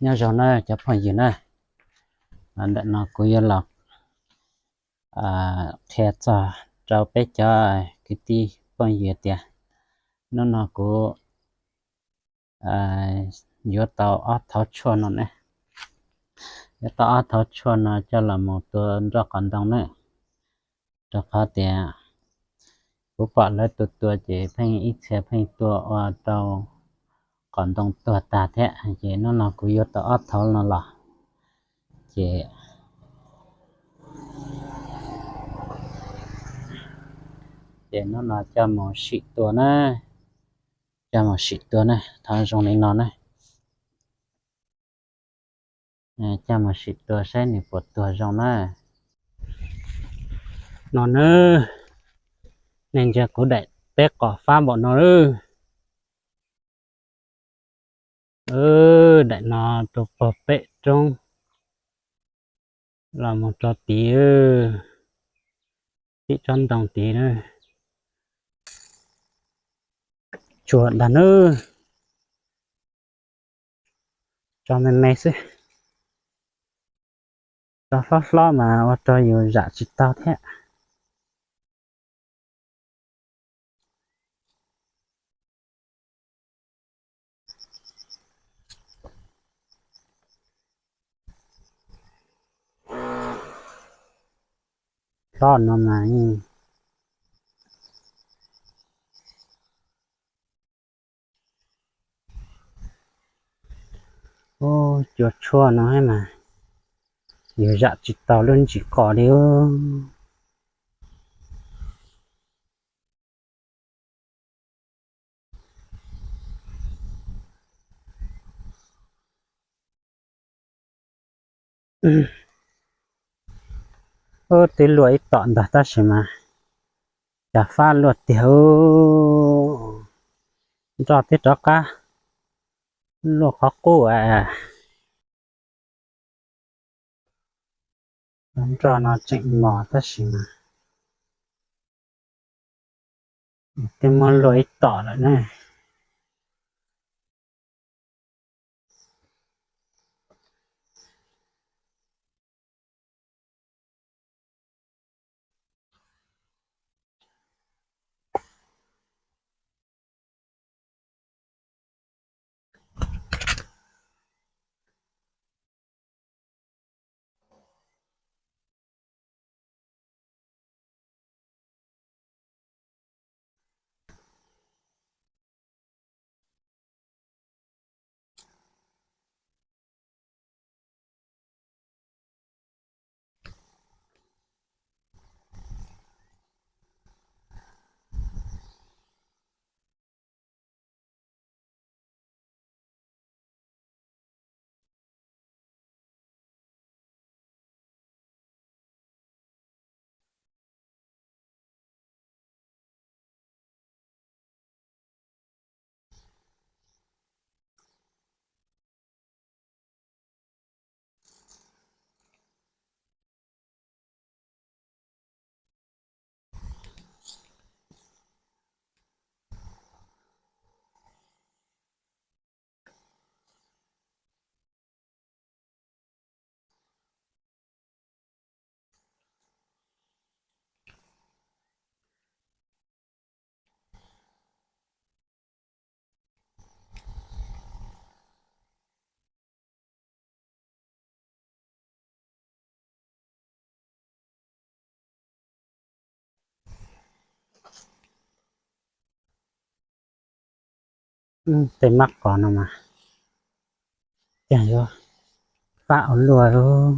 Nyob zoo na cov phooj ywg na, ntawm no kuv yuav los qhia txog rau peb cov kwv tij phooj ywg tias hnub no kuv yuav tau ob thauv tshuaj no ne, yuav tau ob thauv tshuaj no coj los mus tua nroj qos ntoo na, rau qhov tias kuv pom lawv tua tua ces pheej ib txhia pheej tua ua rau qos ntoo tuag tag thiab, ces hnub no kuv yuav tau ob thauv no los, ces ces hnub no coj mus sim tua na, coj mus sim tua na, thov zoo li no na, coj mus sim tua saib nws puas tuag zoo na. No na, nej ntsia kuv daim teb qos fab npaum no lawm. Daim no rau pog pem roob los mus rau tid, tim tsob ntoo tid na, tsuag ntag nawb. Tso me me xwb, tso hlob hlob mas ua rau yus zam tsis tau thiab. Hlob no mas yeej, ub, cua tshuaj no mas yus zam tsis tau lub ntsis qos li. Ub, twb luaj ib tom ntag tab sis mas cas fab luaj tiag, nroj twb rov qab luaj qhov qub. Nroj no tseem mos tab sis mas twb muab luaj ib tom lawm ne. Tej mab qos no mas cas yuav fab ua luaj lawm.